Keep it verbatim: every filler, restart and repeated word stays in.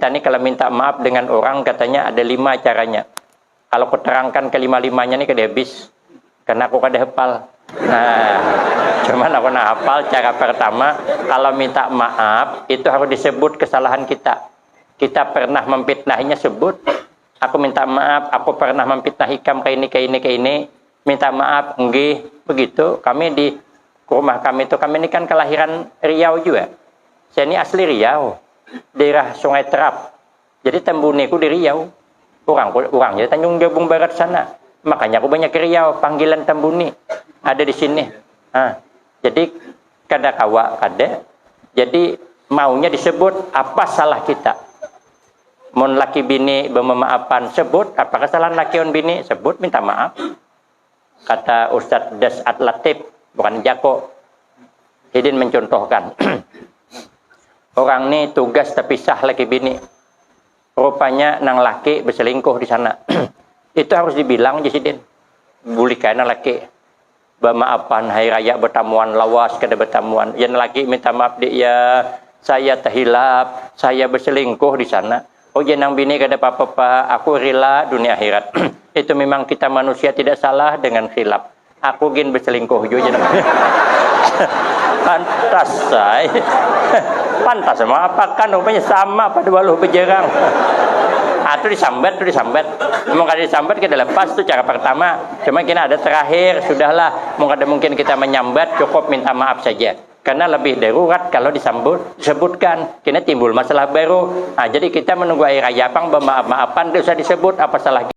Kita ni kalau minta maaf dengan orang, katanya ada lima caranya. Kalau kuterangkan kelima-limanya ni kada habis, karena aku kada hafal. Nah, cuman aku nah hafal cara pertama, kalau minta maaf itu harus disebut kesalahan kita. Kita pernah memfitnahinya, sebut. Aku minta maaf, aku pernah memfitnah ikam kaini, kaini, kaini. Minta maaf, nggih. Begitu. Kami di rumah kami itu, kami ini kan kelahiran Riau juga. Saya ini asli Riau, daerah Sungai Terap. Jadi Tambuni ku di Riau. Orang ku, orang jadi Tanjung Jabung Barat sana. Makanya aku banyak ke Riau, panggilan Tambuni ada di sini. Nah, jadi kada kawa, kada. Jadi maunya disebut apa salah kita. Mun laki bini bememaafan, sebut apa kesalahan laki wan bini, sebut minta maaf. Kata Ustadz Das At Latif, bukan jako, hidin mencontohkan. Orang ni tugas terpisah laki bini. Rupanya nang laki berselingkuh di sana. Itu harus dibilang, jar sidin. Bulikan nang laki. Bamaafan, hari raya betamuan, lawas kada betamuan. Jar nang laki, minta maaf, Dik, ya. Saya tehilap, saya berselingkuh di sana. Oh, jar nang bini, kada apa-apa, Pak. Aku rila dunia akhirat. Itu memang kita manusia tidak salah dengan khilaf. Aku gin berselingkuh jua, jar nang. Pantas, ay. Pantas, mau apakan, rupanya sama pada waluh bejerang. Ah, tu disambat, tu disambat. Mun kada disambat, kada lepas, tu cara pertama. Cuma kena ada terakhir, sudahlah. Mun kada mungkin kita menyambat, cukup minta maaf saja. Karena lebih darurat kalau disambut, disebutkan. Kena timbul masalah baru. Ah, jadi kita menunggu hari raya pang, bemaaf-maafan, tidak usah disebut apa salah